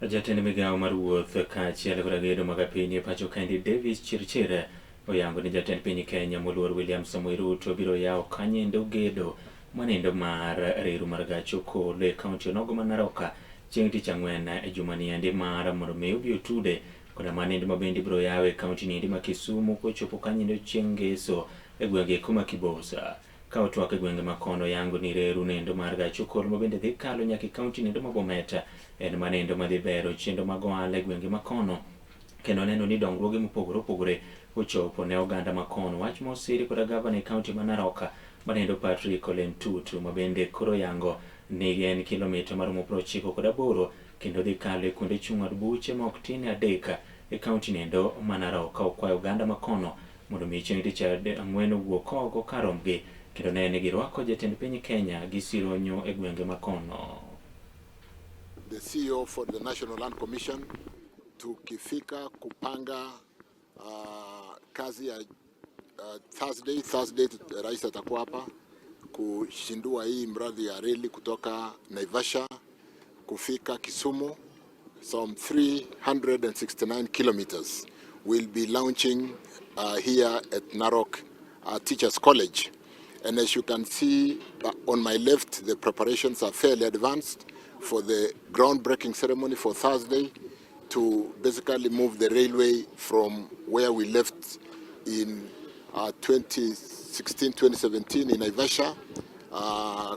Jatend migawo mar wuoth kaachiel koda gedo mag apiny e pacho kaendi, Davis Chirchir, oyango ni jatend piny Kenya moluor William Samoei Ruto biro yawo kanyendo gedo manendo mar reru mar gach okolo e kaunti onogo ma Narok chieng' tich ang'wen e juma niendi mar mondo mi obi otude koda manendo ma bende ibiro yaw e kaunti niendi ma Kisumu kochopo kanyendo chieng' ngeso e gwenge kuma Kibosa. Ka otwak e gwenge ma kono, yango ni reru nendo mar gach okolo ma bende dhi kalo nyaka e kaunti nendo ma Bomet en manendo madhi bero chenro mag ohala e gwenge ma kono kendo neno ni dongruoge mopogore opogore ochopo ne oganda ma kono. Wach mosiri koda gavana e kaunti ma Narok manendo Patrick Ole Ntutu ma bende koro yango ni en kilomita maromo 98 kendo dhi kalo e kuonde chung' od buche ma ok tin ne adek e kaunti nendo ma Narok ka okwayo oganda ma kono mondo mi chieng' tich ang'wen owuok oko kar rombgi kendo ne ni girwako jatend piny Kenya gi sironyo e gwenge ma kono. The CEO for the National Land Commission, tukifika kupanga kazi ya Thursday rais atakuwa hapa kuzindua hii mradi ya reli kutoka Naivasha kufika Kisumu, some 369 kilometers. We'll be launching here at Narok Teachers College. And as you can see on my left, the preparations are fairly advanced for the groundbreaking ceremony for Thursday to basically move the railway from where we left in 2016, 2017 in Naivasha,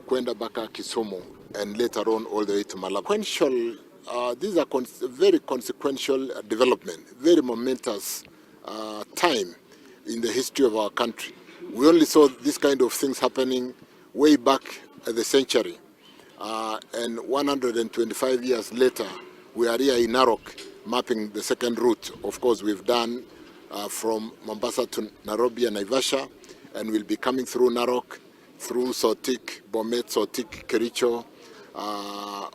kwenda mpaka Kisumu, and later on all the way to Malaba. These are very consequential development, very momentous time in the history of our country. We only saw this kind of things happening way back at the century. And 125 years later, we are here in Narok mapping the second route. Of course, we've done from Mombasa to Nairobi and Naivasha, and we'll be coming through Narok, through Sotik, Bomet, Sotik, Kericho,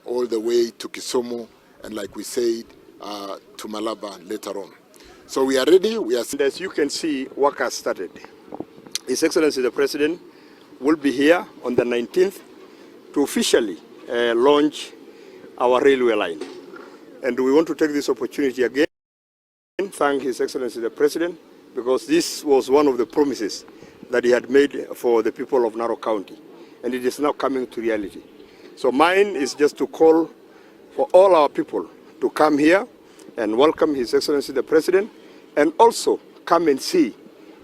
all the way to Kisumu, and like we said, to Malaba later on. So we are ready. We are. And as you can see, work has started. His Excellency the President will be here on the 19th to officially launch our railway line. And we want to take this opportunity again, thank His Excellency the President, because this was one of the promises that he had made for the people of Narok County. And it is now coming to reality. So mine is just to call for all our people to come here and welcome His Excellency the President, and also come and see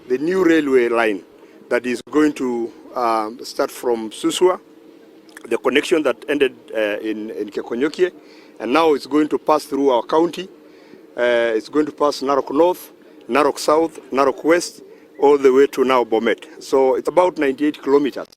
the new railway line that is going to start from Suswa, the connection that ended in Keekonyokie, and now it's going to pass through our county. It's going to pass Narok North, Narok South, Narok West, all the way to now Bomet. So it's about 98 kilometers.